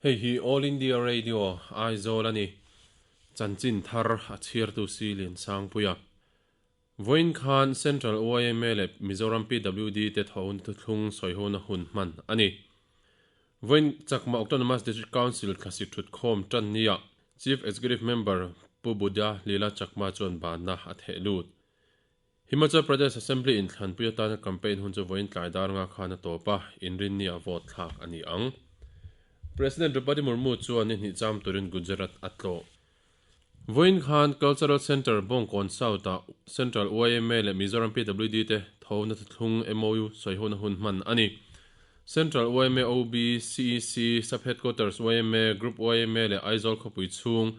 Hei hi All India Radio, Aizawl a ni. Chanchin thar a chhiartu si Liansangpuia. Vawiin khan Central yma leh Mizoram PWD te thawhna thuthlung sawihona hun hman a ni. Vawiin Chakma Autonomous District Council thlasik thutkhawm tan nia Chief Executive Member Pu Buddha Lila Chakma chuan banna a theh lut. Himachal Pradesh Assembly inthlanpui atana campaign hun chu vawiin tlai dar nga khan a tawp a, inrinni-ah vote thlak a ni ang. President Draupadi Murmu chuan ni hnih cham turin Gujarat a tlawh. Vawiin khan Cultural Centre Bawngkawn South-ah Central yma leh Mizoram PWD te thona thuthlung MOU sawihona hun hman a ni. Central yma OB, CEC, Sub Headquarters yma, Group yma leh Aizawl khawpui chhung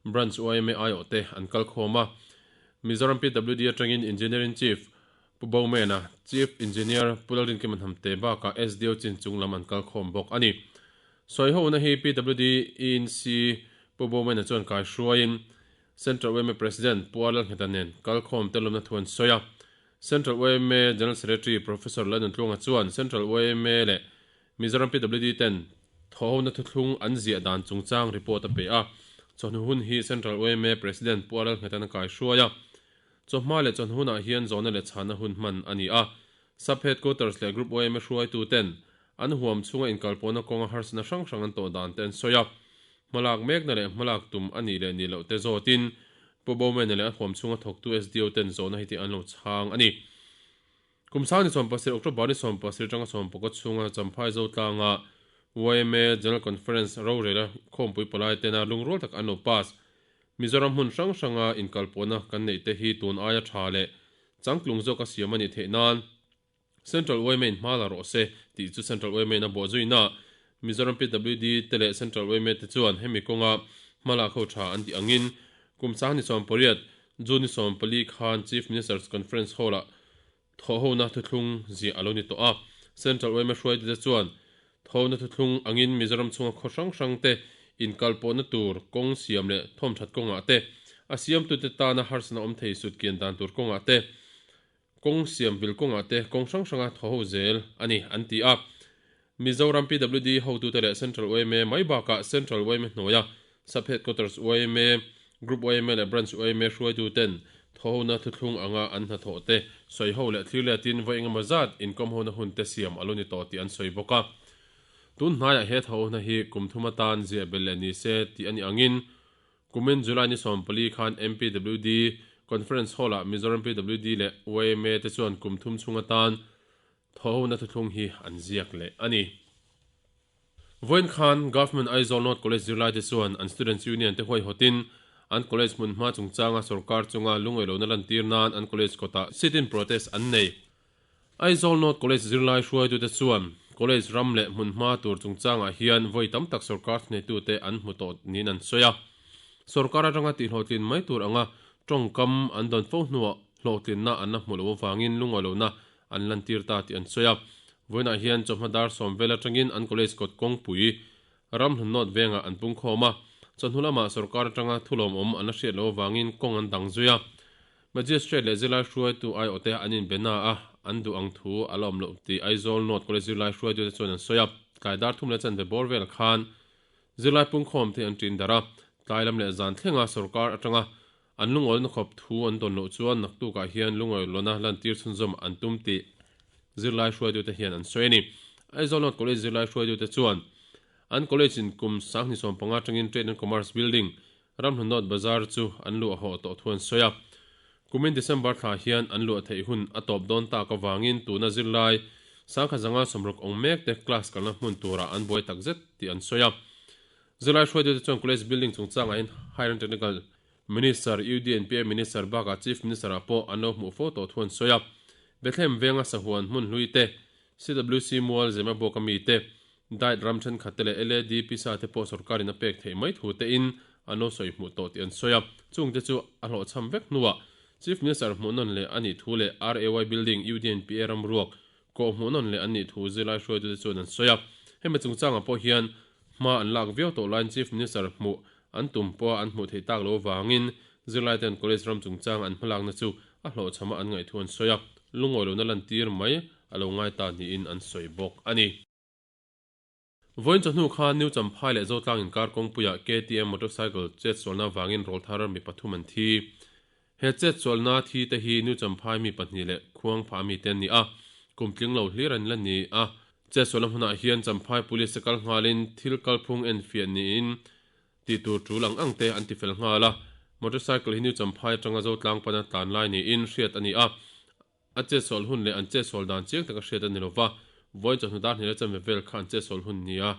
Branch yma aiawh te an kalkhawm a. Mizoram PWD atangin Engineering Chief Pu Bowman-a, Chief Engineer Pu Lalrinkima Hnamte bakah SDO chin chung lam an kalkhawm bawk a ni. Sawihona hi PWD ENC Pu Bowman-a chuan kai hruaiin Central yma President Pu Arlalngheta nen kalkhawm te lawmna thu an sawi a. Central yma General Secretary Professor Lalnuntluanga chuan Central yma leh Mizoram PWD ten thawhhona thuthlung an ziah dan chungchang report a pe a. Chawhnu hun hi Central yma President Pu Arlalngheta'n a kai hruai a. Chawhma leh chawhnu hunah hian zawhna leh chhana hun hman a ni a. Sub Headquarters leh Group yma hruaitu ten an huam chhunga inkalpawhna kawnga harsatna hrang hrang an tawh dan te an sawi a. Hmalak mekna leh hmalak tum a nih leh nih loh te zawtin Pu Bowman-a leh a huam chhunga thawktu SDO ten zawhna hi tih an lo chhang a ni. Kum sang ni 70 October ni 70 atanga 19 chhunga Champhai Zotlanga yma General Conference rorela khawmpui palai tena lungrual tak an lo pass. Mizoram hmun hrang hranga inkalpawhna kan neih te hi tun aia tha leh changtlung zawka siam a nih theih nan Central yma in hma la rawh se tih chu Central yma in a bawh zuina Mizoram PWD te leh Central yma te chuan hemi kawnga hma lak ho tha an tih angin kum sang ni 18 June ni 14 khan Chief Minister's Conference Hall-ah Thawhhona thuthlung ziah a lo ni tawh a, Central yma hruaitute chuan thawhna thuthlung angin Mizoram chhunga khaw hrang hrang te inkalpawhna tur kawng siam leh thawmthat kawngah te, a siamtute tana harsatna awm thei sut kian dan tur kawngah te, kawng siam vil kawngah te kawng hrang hranga thawho zel a ni an ti a. Mizoram PWD hotute leh Central yma mai bakah Central yma hnuaia Sub Headquarters yma, Group yma leh Branch yma hruaituten thawhona thuthlung anga an hnathawh te sawiho leh thlir letin vawi engemaw zat inkawmhona hun te siam a lo ni tawh tih an sawi bawk a. Tun hnaiah he thawhona hi kum thum atan ziah belh leh ni se tih a nih angin kumin July ni 14 khan MPWD Conference Hall-ah Mizoram PWD leh yma te chuan kum thum chhung atan Thawhona thuthlung hi an ziak leh a ni. Vawiin khan Government Aizawl North College zirlaite chuan an Students Union te huaihawtin an college hmun hma chungchanga sorkar chunga lungawilohna lantir nan an college kawtah sit-in protest an nei. Aizawl North College zirlai hruaitute chuan college ram leh hmun hma tur chungchangah hian vawi tam tak sorkar thuneitute an hmu tawh niin an sawi a. Sorkar atanga tihhlawhtlin mai tur anga tawngkam an dawn fo hnuah hlawhtlinna an la hmu loh avangin lungawilohna an lantir ta tih an sawi a. Vawiinah hian chawhma dar sawm vel atangin an college kawt kawngpui Ramhlun North vengah an pungkhawm a, chawhnu lamah sorkar atanga thulawmawm an la hriat loh avangin kawng an dang zui a. Magistrate leh zirlai hruaitu aiawhte an inbe na a, an duh ang thu a la awm loh tih Aizawl North College zirlai hruaitute chuan an sawi a. Tlai dar thum leh chanve bawr vel khan zirlai pungkhawm te an ṭin darh a, tlai lam leh zan thlenga sorkar atanga An lungawlna khawp thu an dawn loh chuan naktukah hian lungawilona lantir chhunzawm an tum tih zirlai hruaitute hian an sawi a ni. Aizawl North College zirlai hruaitute chuan an college in kum 2015 atangin Trade and Commerce Building, Ramhlun North Bazar chu an luah hawh tawh thu an sawi a. Kumin December thla hian an luah theih hun a tawp dawn tak avangin tuna zirlai 1560 awng mekte class kalna hmun turah an buai takzet tih an sawi a. Zirlai hruaitute chuan college building chungchangah hian Higher and Technical Minister, UDNPA Minister bakah Chief Minister ah pawh an lo hmuh fo tawh thu an sawi a. Bethlehem venga sahuan hmun hlui te, CWC mual Zemabawk ami te, diet ram thenkhat te leh LAD pisa te pawh sorkarin a pek theih mai thu te in an lo sawi hmuh tawh tih an sawi a. Chungte chu a hlawhchham vek hnuah Chief Minister hmuh nawn leh a nih thu leh RAY Building, UDNPA ram ruak kawh hmuh nawn leh an nih thu zirlai hruaitute chuan an sawi a. Hemi chungchangah pawh hian Hma an lak viau tawh laiin Chief Minister hmuh an tum pawha an hmuh theih tak lo avangin zirlaite'n college ram chungchang an hmalakna chu a hlawhchhama an ngaih thu an sawi a, lungawi lohna lantir mai a lo ngai ta niin an sawi bawk a ni. Vawiin chawhnu khan New Champhai leh Zotlang inkar kawngpuiah KTM motorcycle chetsualna vangin rawlthar mi pathum an thi. He chetsualna thi te hi New Champhai mi pahnih leh Khuangphah mi te an ni a, kum tling lo hlir an la ni a. Chetsualna hmunah hian Champhai Police te kal nghalin thil kalphung enfiah niin tih tur tul ang ang te an ti fel nghal a. Motorcycle hi New Champhai atanga Zotlang pana tlan lai niin hriat a ni a. A chetsual hun leh an chetsual dan chiang taka hriat a ni lova, vawiin chawhnu dar hnih leh chanve vel kha an chetsual hun nia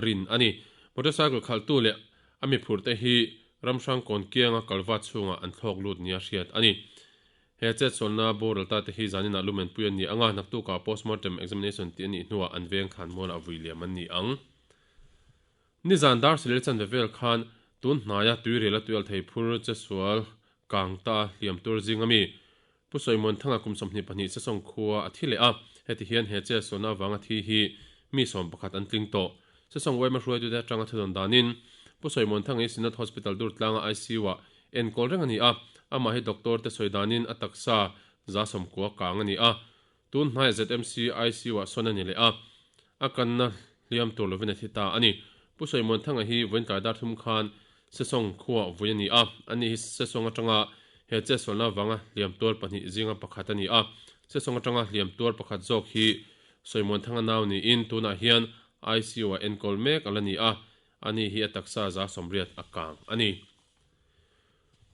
rin a ni. Motorcycle khalhtu leh a miphurhte hi Ramhrangkawn kianga kalva chhungah an thlawk lut nia hriat a ni. He chetsualna boral ta te hi zaninah lumenpui an ni ang a, naktukah postmortem examination tih a nih hnuah an veng thlan mualah vui liam an ni ang. Nizan dar silel chanve vel khan tun hnaia tuirel a tuial thei phur chetsual kang ta hliam tur zing a mi Pu Sawimuanthanga kum 22 Sesawng khua a thi leh a, heti hian he chetsualna avanga thi hi mi 11 an tling tawh. Sesawng yma hruaitute atanga thudawn danin Pu Sawimuanthanga hi Synod Hospital Durtlanga ICU-ah enkawl reng a ni a, amah hi doctor te sawi danin a taksa za sawmkua kang a ni a, tun hnaiah ZMC ICU-ah sawn a ni leh a, a kanna hliam tur lovin a thi ta a ni. Pu Sawimuanthanga hi vawiin tlai dar thum khan Sesawng khuaah vui a ni a, ani hi Sesawng atanga he chetsualna avanga hliam tuar pahnih zinga pakhat a ni a. Sesawng atanga hliam tuar pakhat zawk hi Sawimuanthanga nau niin tunah hian ICU-ah enkawl mek a la ni a, ani hi a taksa za 80 a kang a ni.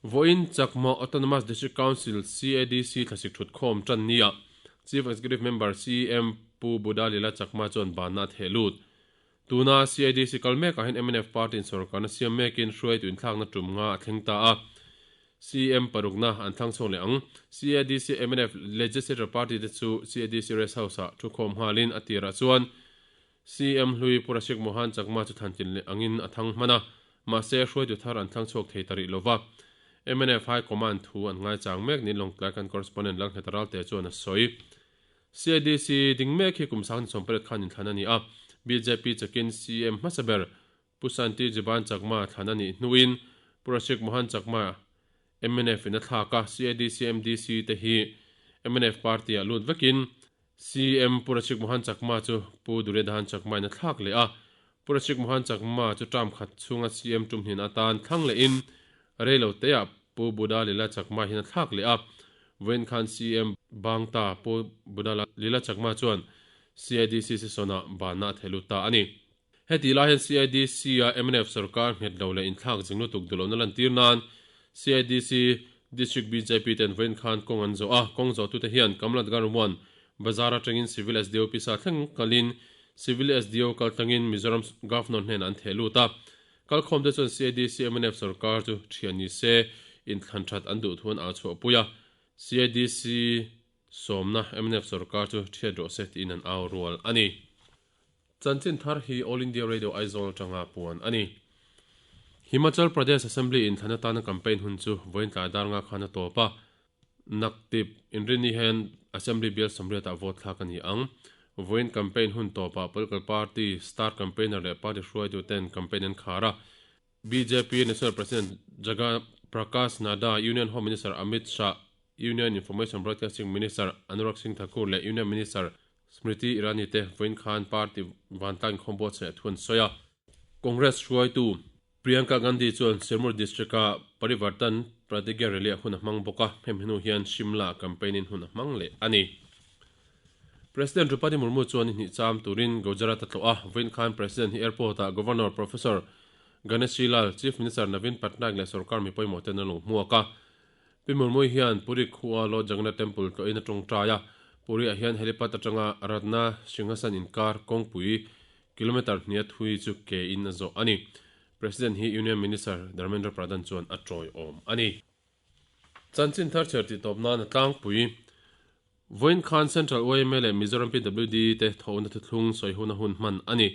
Vawiin Chakma Autonomous District Council, CADC, thlasik thutkhawm tan nia Chief Executive Member, CEM, Pu Buddha Lila Chakma chuan banna a theh lut. Tuna CADC kal mekah hian mnf party in sorkarna siam mekin hruaitu inthlakna tum nga a thleng ta a, CEM parukna an thlang chhuak leh ang. CADC mnf Legislature Party te chu CADC Rest House-ah thukhawm nghalin a tirah chuan CM hlui Pu Rashik Mohan Chakma chu thlantlin leh angin a thang hman a, mahse hruaitu thar an thlang chhuak thei ta rih lova. Mnf High Command thu an ngaichang mek niin Lawngtlai kan correspondent Lalngheta Ralte chuan a sawi. CADC ding mek hi kum sang ni 18 khan inthlan a ni a, bjp chakin CM hmasa ber Pu Santi Jiban Chakma thlan a nih hnuin Pu Rashik Mohan Chakma mnf in a thlak a, CADC MDC te hi mnf party ah lut vekin CM Pu Rashik Mohan Chakma chu Pu Duryodhan Chakma in a thlak leh a, Pu Rashik Mohan Chakma chu term khat chhunga CM tum hnin atan thlang lehin reilo teah Pu Buddha Lila Chakma hian a thlak leh a, vawiin khan CM Bangta Pu Buddha Lila Chakma chuan CADC session-ah banna a theh lut ta a ni. Heti lai hian CADC-a mnf sorkar nghet lo leh inthlak zing lutuk duh lohna lantir nan CADC District bjp ten vawiin khan kawng an zawh a, kawng zawhtute hian Kamlatgarh 1 bazar atangin Civil SDO pisa thleng kalin Civil SDO kaltlangin Mizoram Governor hnenah an theh lut a. Kalkhawmte chuan CADC mnf sorkar chu thian ni se inthlan that an duh thu an au chhuahpui a, CADC sawmna mnf sorkar chu thiat rawh se tiin an au rual a ni. Chanchin thar hi All India Radio Aizawl atanga puan a ni. Himachal Pradesh Assembly in thlan atana campaign hun chu vawiin tlai dar nga khan a tawp a. Naktip inrinni hian Assembly bial 80 ah vote thlak a ni ang. Vawiin campaign hun tawpah political party star campaigner leh party hruaitu ten campaign an khar a. Bjp National President Jagat Prakash Nadda, Union Home Minister Amit Shah, Union Information Broadcasting Minister Anurag Singh Thakur leh Union Minister Smriti Irani te vawiin khan party vantlang inkhawm buatsaih thu an sawi a. Congress hruaitu Priyanka Gandhi chuan Sirmaur District-a Parivartan Pratigya Rally-ah hun a hmang bawk a, hemi hnu hian Shimla-ah campaign-in hun a hmang leh a ni. President Droupadi Murmu chuan ni hnih cham turin Gujarat a tlawh a, vawiin khan President hi airport-ah Governor Professor Ganeshi Lal, Chief Minister Naveen Patnaik leh sorkar mi pawimawh ten an lo hmuak a. Pi Murmui hian Puri khua Lord Jagannath Temple tlawhin a tawngtai a, Puri-ah hian helipad atanga Ratna Singhasan inkar kawngpui kilometre hnia thui chu ke in a zawh a ni. President hi Union Minister Dharmendra Pradhan chuan a tawiawm a ni. Chanchin thar chher tih tawp nan a tlangpui. Vawiin khan Central yma leh Mizoram PWD te thawhna thuthlung sawi huna hun hman a ni.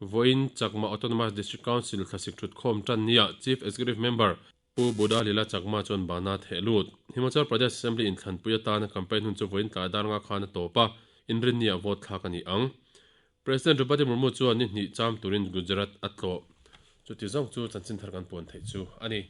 Vawiin Chakma Autonomous District Council thlasik thutkhawm tan nia Chief Executive Member Pu Buddha Lila Chakma chuan bana theh lut. Himachal Pradesh Assembly inthlanpui atana campaign hun chu vawiin tlai dar nga khan a tawp a, inrinniah vote thlak a ni ang. President Droupadi Murmu chuan ni hnih cham turin Gujarat a tlawh. Chuti zawng chu chanchin thar kan puan theih chu a ni.